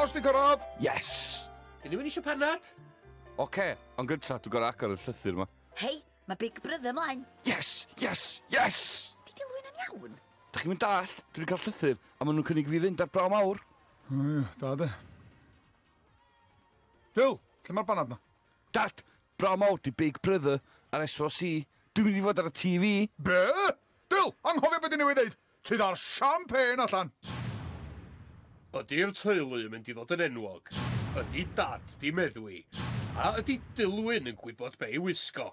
post i cyrraedd! Yes! Unrhyw un eisiau panad? Oce, ond gynta dwi'n gorau agor y llythyr yma. Hei, mae Big Brother ymlaen. Yes! Yes! Yes! Di Dilwyn yn iawn? Da chi'n mynd dall? Dwi wedi cael llythyr a maen nhw'n cynnig fi fynd ar Braw Mawr. O ie, da de. Dil, lle mae'r banad na? Dad, Braw Mawr di Big Brother ar S4C. Dwi'n mynd i fod ar y TV. Be? Dil, anghofio beth i newydd ddeud. Ti dda'r champagne allan. Ydy'r teulu yn mynd i ddod yn enwog? Ydy Dad di meddwi? A ydy Dilwyn yn gwybod be i wisgo?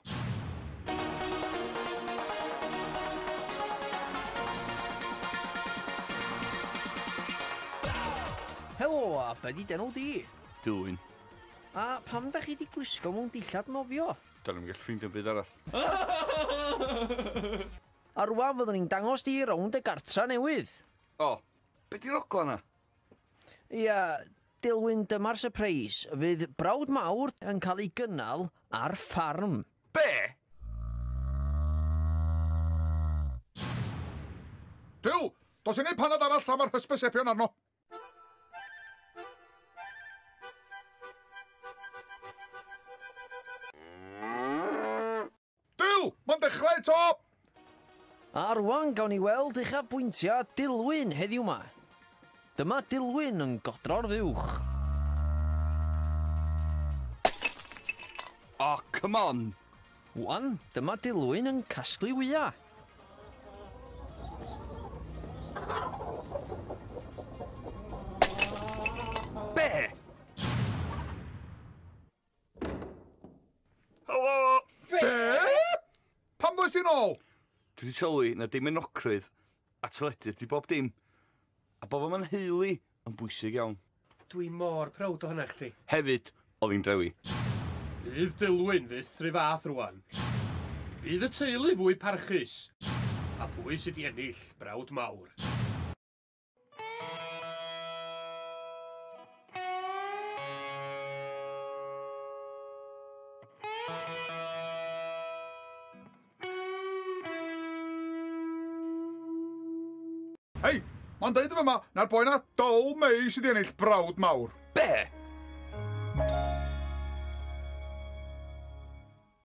Helo, a be di d'enw di? Dilwyn. A pam da chi di gwisgo mewn dillad nofio? Da ni'n gallu ffeindio byd arall. A rwan fyddwn ni'n dangos di rownd y gartra newydd. O, be di'r ogla na? Ia, Dilwyn, dyma'r surprise. Fydd Brawd Mawr yn cael ei gynnal ar ffarm. Be? Dil, dos i neud panad arall tra mae'r hysbysebion arno. Dil, mae'n dechrau eto! A rwan gawn ni weld uchafbwyntiau Dilwyn heddiw ma. Dyma Dilwyn yn godro'r fuwch. Oh, come on! Wan, dyma Dilwyn yn casglu wya. Be? Helo! Be? Pam ddoes di nôl? Dwi wedi sylwi na dim enwogrwydd a teledu di bob dim. A bod fo'n heulu yn bwysig iawn. Dwi mor proud o hynna chdi. Hefyd, oedd hi'n drewi. Fydd Dilwyn fyth rhy fath rwan. Fydd y teulu fwy parchus. A pwy sydd wedi ennill Brawd Mawr? Hei, mae'n deud yn fyma na'r boi na Dol May sydd wedi ennill Brawd Mawr. Be?